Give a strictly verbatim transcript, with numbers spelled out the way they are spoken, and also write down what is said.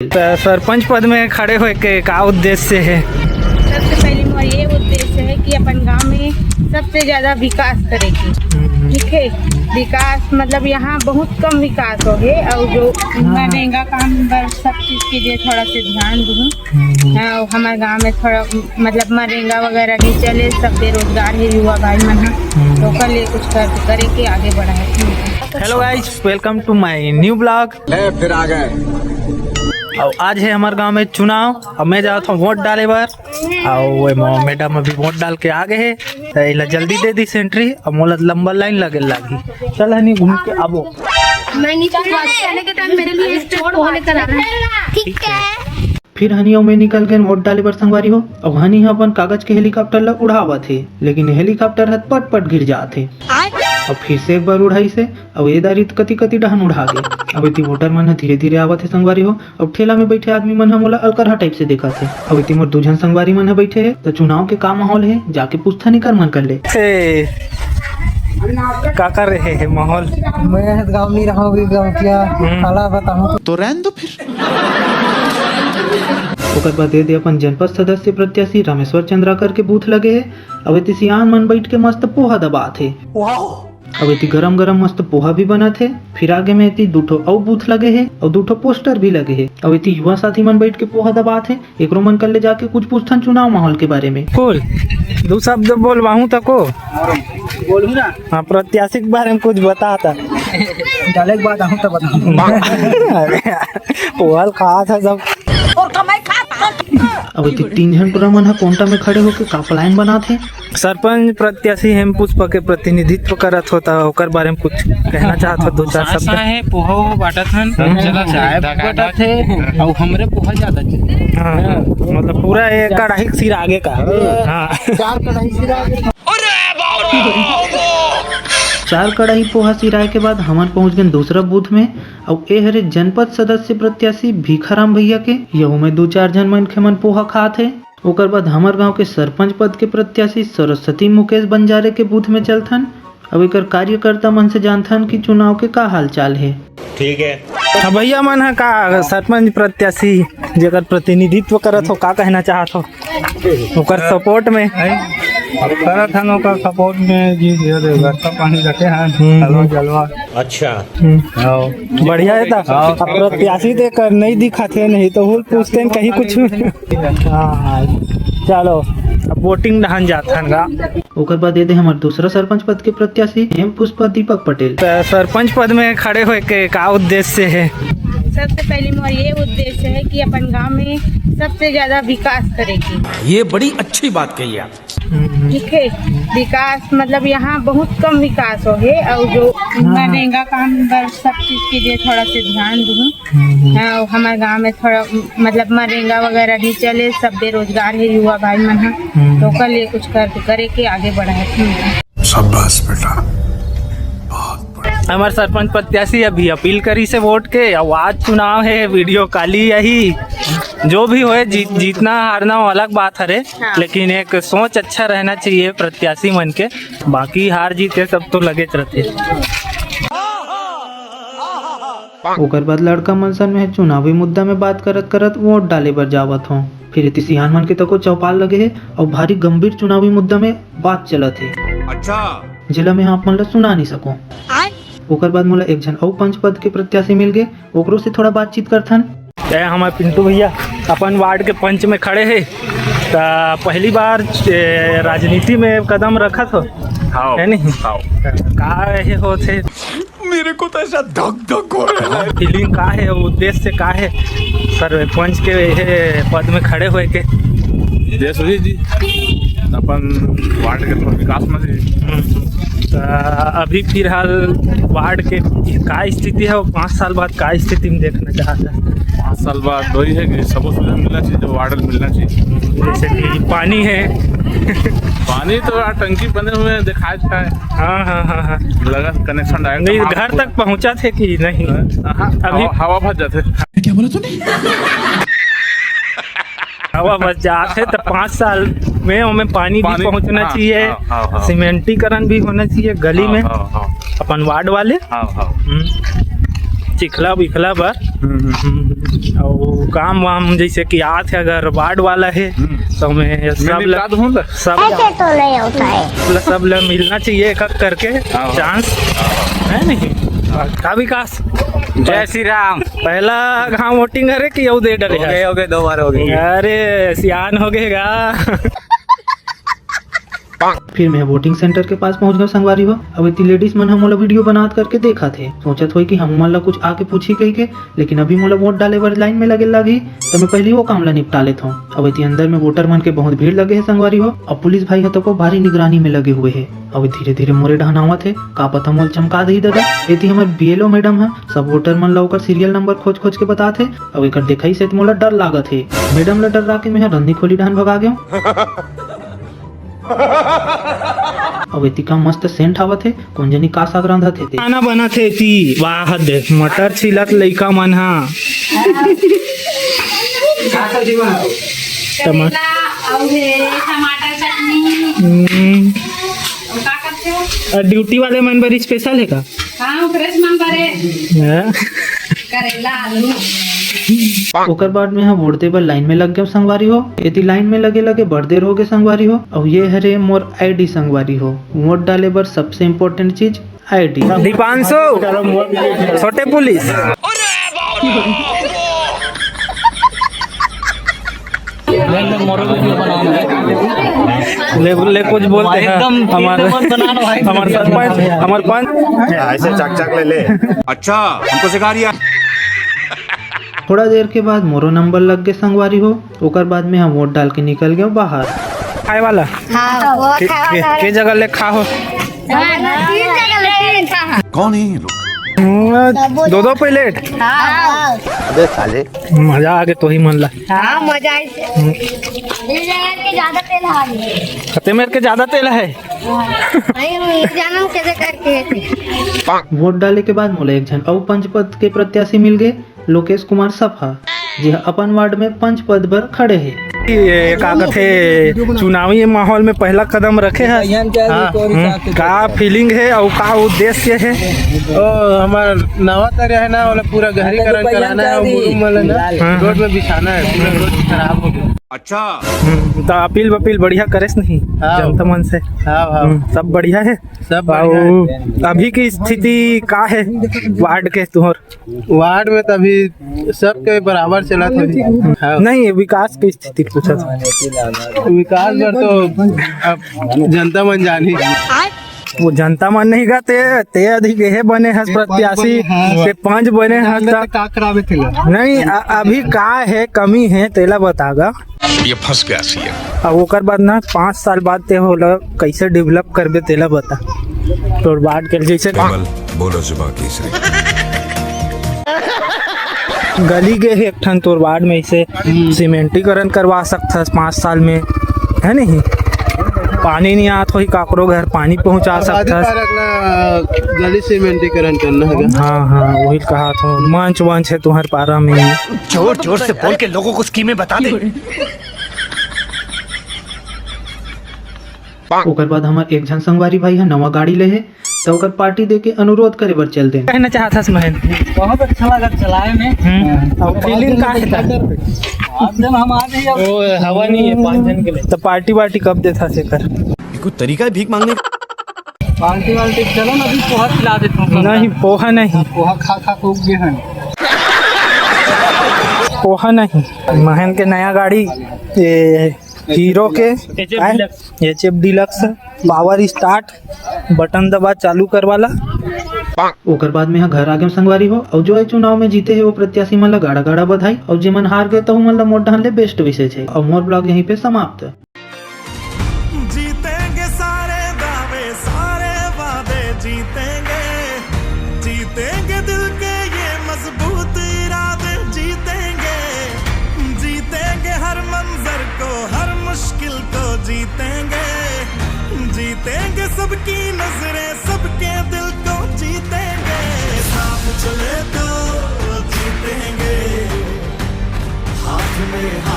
त सरपंच पद में खड़े होए के का उद्देश्य हे? सबसे पहले मोर ये उद्देश्य है कि अपन गांव में सबसे ज्यादा विकास करे के। ठीक है, विकास मतलब यहाँ बहुत कम विकास हो है और जो मनरेगा काम बर सब चीज के लिए थोड़ा से ध्यान दूँ। हाँ, हमारे गांव में थोड़ा मतलब मनरेगा वगैरह नहीं चले, सब बेरोजगार है युवा भाई मन ह, तो ओकर लिए कुछ कर करे के आगे बढ़ा है। Hello guys, welcome to my new vlog। ए, फिर आ गए। अब आज है हमारे गांव में चुनाव, अब मैं जात हूँ वोट डाले बर। और वो मो-, मैडम अभी वोट डाल के आ गए हैं, तो एला जल्दी दे दी सेंट्री, अब मोला लंबा लाइन लगे लागी। चल हनी घूम के आबो। मैं नीचे क्लास जाने के टाइम मेरे लिए एक चोट होने का रहा है। ठीक है। फिर हनी अउ मैं निकल गए वोट डाले बर संगवारी हो। अब हनी ह अपन कागज के हेलीकॉप्टर ला उड़ावत हे, लेकिन हेलीकॉप्टर ह पट पट गिर जात हे। अब फिर से एक बार उड़ाई से, अब ए दारी कति कति डहन उड़ा गे। अब एती वोटर मन ह धीरे धीरे आवत हे संगवारी हो। अब ठेला में बैठे आदमी मन ह मोला अलकरहा टाइप से देखत हे। अब एती मोर दू झन संगवारी मन ह बैठे हे, त चुनाव के का माहौल हे, जाके पूछथन एकर मन कर ले। ए, का कर रहे हे माहौल? मैं गाँव नहीं रहा हूँ, गाँव क्या हम्म। काला बताऊँ। तो रहन दो फिर। ओकर बाद ये दे अपन जनपद सदस्य प्रत्याशी रामेश्वर चंद्राकर के बूथ लगे हे। अब एती सियान मन बैठ के मस्त पोहा दबात हे। अब एती गरम गरम मस्त पोहा भी बनत हे। फिर आगे में एती दू ठो अउ बूथ लगे हे अउ दू ठो पोस्टर भी लगे हे। अब एती युवा साथी मन बैठ के पोहा दबात हे। एकरो मन कर ले जाके कुछ पूछथन चुनाव माहौल के बारे में। कुल दू शब्द बोलवाहूँ तको। बोलहूँ ना। हाँ, प्रत्याशी के बारे में कुछ बताता। डाले के बाद आहूँ तो बताऊँ। अरे, पोहा ल खात हे सब। अब एती तीन झन टुरा मन ह कोंटा में खड़े होके का plan बनात हे। सरपंच प्रत्याशी हेम पुष्पा के प्रतिनिधित्व करत हो, त ओकर बारे में कुछ कहना चाहत हो, दो चार शब्द? हे, पोहा हो बांटत हन, हम्म। चला चाय बांटत हे, अउ हमरे पोहा ज्यादा चे। हाँ, हाँ, मतलब पूरा एक कढ़ाई सिरागे का। हाँ। चार कढ़ाई सिरागे। चार कढ़ाई पोहा सिराए के बाद हमन पहुंच गए दूसरा बूथ में। अउ ए हरे जनपद सदस्य प्रत्याशी भीखाराम भैया के, यहू में दो चार झन मनखे मन पोहा खात हे। ओकर बाद हमर गांव के सरपंच पद के प्रत्याशी सरस्वती मुकेश बंजारे के बूथ में चलथन। अब एकर कार्यकर्ता मन से जानथन कि चुनाव के का हालचाल हे। ठीक है। अब भैया मन ह का सरपंच प्रत्याशी जेकर प्रतिनिधित्व करत हो, का कहना चाहत हो ओकर support में? अब करत हन ओकर support में जी, ये दे, रास्ता पानी रखे हैं, हम्म, हलवा हम्म। जलवा। अच्छा। हम्म। हाँ। बढ़िया हे त। हाँ। अब प्रत्याशी देख कर नहीं दिखाते, नहीं तो हुल पूछते हैं कहीं कुछ। हाँ, हाँ। चलो, अब voting डहन जाथन गा। ओकर बाद ये दे हमर दूसरा सरपंच पद के प्रत्याशी हेम पुष्पा दीपक पटेल। त सरपंच पद में खड़े होए के का उद्देश्य हे? सबसे पहले मोर ये उद्देश्य है कि अपन गांव में सबसे ज्यादा विकास करे के। ये बड़ी अच्छी बात कही आप। ठीक है, विकास मतलब यहाँ बहुत कम विकास हो है और जो मनरेगा काम बर सब चीज के लिए थोड़ा से ध्यान दूँ। हाँ, हमारे गांव में थोड़ा मतलब मनरेगा वगैरह नहीं चले, सब बेरोजगार है युवा भाई मन ह, तो ओकर लिए कुछ कर करे के आगे बढ़ाए। शाबाश बेटा, बहुत बढ़िया। हमर सरपंच प्रत्याशी अभी अपील करी से वोट के, अउ आज चुनाव हे, वीडियो काली आही, जो भी होए, जीत, जीतना हारना वो अलग बात हरे, हाँ। लेकिन एक सोच अच्छा रहना चाहिए प्रत्याशी मन के, बाकी हार जीत ये सब तो लगेच रहते। ओकर बाद लड़का मन सन में चुनावी मुद्दा में बात करत करत वोट डाले बर जावत हों। फिर एती सियान मन के तको चौपाल लगे हे अउ भारी गंभीर चुनावी मुद्दा में बात चलत हे। अच्छा। जेला मैं आप मन ला सुना नहीं सकूं। आय। ओकर बाद मोला एक झन अउ पंच पद के प्रत्याशी मिल गे, ओकरो से थोड़ा बातचीत करथन। ए, हमारे पिंटू भैया अपन वार्ड के पंच में खड़े हे, त पहली बार, ए, राजनीति में कदम रखत हो, हाँ। है नहीं? हाँ। का ये होथे? मेरे को तो ऐसा धक धक हो रहा है। फीलिंग का हे, उद्देश्य का हे सरपंच के ये पद में खड़े होए के? जय सुधीर जी, अपन वार्ड के थोड़ा विकास में जी। हम्म। त अभी फिलहाल वार्ड के का स्थिति हे अउ पाँच साल बाद का स्थिति में देखना चाहत हे? पाँच साल बाद वही है कि सबको सुविधा मिलना चाहिए, जो वार्ड में मिलना चाहिए। जैसे कि पानी है। पानी तो यार टंकी बने हुए हैं, दिखाए दिखाए। हाँ, हाँ, हाँ, हाँ। लगा कनेक्शन डायरेक्ट नहीं, वहाँ घर तक पहुँचा थे कि नहीं? हाँ, अभी हवा, हवा भर जाते। क्या बोला तूने? हवा भर जाते तो पाँच साल में हमें पानी भी पानी, पहुँचना हाँ, चाहिए, हाँ, हाँ, हाँ। सीमेंटीकरण भी होना चाहिए गली हाँ, में, हाँ, हाँ। अपन वार्ड वाले। हाँ, हाँ। हम्म। चिखला विखला बर। हम्म, हम्म। हम्म, अउ काम वाम जैसे कि आत हे, अगर वार्ड वाला हे, हम्म। तो मैं मैं सब ला, निपटा दूँ ला। सब ऐसे तो नहीं होता है। सब ला मिलना चाहिए एक एक करके हाँ। चांस, है नहीं? का विकास? जय श्री राम। पहला घाव वोटिंग हरे कि अउ दे डरे हो गए, हे? हो गए, दो बार हो गए। अरे, सियान हो गए गा। फिर मैं वोटिंग सेंटर के पास पहुंच गया संगवारी हो। अब इतनी लेडीज मन ह मोला वीडियो बनात करके देखत हे, सोचत होई कि हम मन ला कुछ आके पूछी कही के, लेकिन अभी मोला वोट डाले बर लाइन में लगे लागही, तो मैं पहली वो काम ला निपटा लेत हूँ। अब इतनी अंदर में वोटर मन के बहुत भीड़ लगे हे संगवारी हो। अब पुलिस भाई ह तो को भारी निगरानी में लगे हुए हे। अब धीरे धीरे मोरे डहन आवत हे, का पता मोला चमका दही दादा। एती हमर बीएलओ मैडम ह सब वोटर मन ला ओकर सीरियल नंबर खोज खोज के बतात हे। अब एकर देखई से त मोला डर लागत हे। मैडम ला डर के मैं ह रंधी खोली डहन भगा गयो। अब एती का मस्त सेंट आवत हे, कोन जनी का साग रांधत हे ते। खाना बनत हे एती, वाह दे, मटर छिलत लइका मन हा। टमा- करेला, अउ हे टमाटर चटनी। हम्म। अउ का करथे हो? अउ ड्यूटी वाले मन बर स्पेशल हे का? हाँ, ओकरे से मन बर हे। हाँ। करेला, आलू। ओकर बाद में हम वोट दे बर लाइन में लग गए संगवारी हो। एती लाइन में लगे लगे बड़ देर हो गए संगवारी हो। अउ ये हरे मोर आईडी संगवारी हो। वोट डाले बर सबसे इंपॉर्टेंट चीज आईडी। दीपांशु, छोटे पुलिस। ले, ले, कुछ बोलते हैं। एकदम, हमारे, एकदम मत बनाना भाई। हमारे सरपंच, हमारे पंच। ऐसे चक चक ले ले। अच्छा, हमको सिखा रिया। थोड़ा देर के बाद मोरो नंबर लग गए संगवारी हो। ओकर बाद में हम वोट डाल के निकल गए बाहर। खाए वाला? हाँ, वो के, खाए के, वाला है। के जगह ले खा हो? हाँ, तीन जगह ले खा। कौन है ये लोग? हम्म, दो दो प्लेट। हाँ। अबे साले। मजा आ गए तो ही मन ला। हाँ, मजा आई। हम्म। ये जगह के ज्यादा तेल आ गया। खत्ते मेर के ज्यादा तेल है। नहीं, हम ये जानम कैसे करके। वोट डाले के बाद मोला एक झन अउ पंच पद के प्रत्याशी मिल गए, लोकेश कुमार सफा, जे ह अपन वार्ड में पंच पद बर खड़े हे। ये का कथे, चुनावी माहौल में पहला कदम रखे हे। हाँ। हम्म, का फीलिंग हे अउ का उद्देश्य हे? ओ, हमार नवा तरिया है ना, ओला पूरा गहरीकरण कराना है, मुरुम वाला ना, हाँ। रोड में बिछाना है, पूरा रोड खराब हो गया। अच्छा। हम्म, तो अपील वपील बढ़िया करेस नहीं हाँ। जनता मन से? हाँ, हाँ। हम्म, सब बढ़िया है? सब बढ़िया है। अउ अभी की स्थिति का है वार्ड के तुहर? वार्ड में तो अभी सबके बराबर चलत हे। हाँ। नहीं, विकास की स्थिति पूछत हे। विकास बर तो अब जनता मन जानी। वो जनता मन नहीं गा, ते, ते अधिक हे बने हस प्रत्याशी, हाँ। ते पंच बने हस तो का करावे तेला? नहीं, अ-, अभी का है, कमी है, तेला बतागा। ये फंस गया सीएम। अब ओकर बाद ना, पाँच साल बाद ते होला कैसे डेवलप करबे, तेला बता। तोर वार्ड के जैसे विमल, बोलो जुबान केसरी। गली गे हे एक ठन तोर वार्ड में, इसे हम्म। सीमेंटीकरण करवा सकथस पाँच साल में, है नहीं? पानी नहीं आत होही काकरो घर, पानी पहुंचा आबादी सकथस। कारक ना गली सीमेंटीकरण करना है। हाँ, हाँ, वही कहा था। मंच वंच है तुम्हारे पारा में। जोर जोर से बोल के लोगों को स्कीमें बता दे। ओकर बाद हमर एक झन संगवारी भाई ह नवा गाड़ी ले हे, त ओकर पार्टी दे के अनुरोध करे बर चल देन। कहना चाहत हस महन? बहुत अच्छा लगा चलाए में। हम्म। और फीलिंग का है? आज जब हम आ गए अब ओ, हवा नहीं है पाँच जन के लिए। तो पार्टी वार्टी कब देथा से कर? ये कोई तरीका है भीख मांगने का? पार्टी वार्टी चलो ना, अभी पोहा खिला देता हूँ। नहीं, पोहा नहीं। पोहा खा खा के उग गए हैं। पोहा नहीं, महन के नया गाड़ी, ये हीरो के HF deluxe. HF deluxe power start, button दबा चालू करवाला। ओकर बाद में ह घर आ गए संगवारी हो, और जो ए चुनाव में जीते हे वो प्रत्याशी मन ला गाड़ा गाड़ा बधाई, और जे मन हार गए तो मन ला मोर डहन ले बेस्ट विशेष है। और मोर ब्लॉग यहीं पे समाप्त। जीतेंगे सारे दावे, सारे वादे जीतेंगे, जीतेंगे दिल के ये मजबूत इरादे जीतेंगे, जीतेंगे हर मंजर को, हर मुश्किल को जीतेंगे, जीतेंगे सबकी नजरें, सबके दिल को जीतेंगे, साथ चले तो जीतेंगे, हाथ में हाथ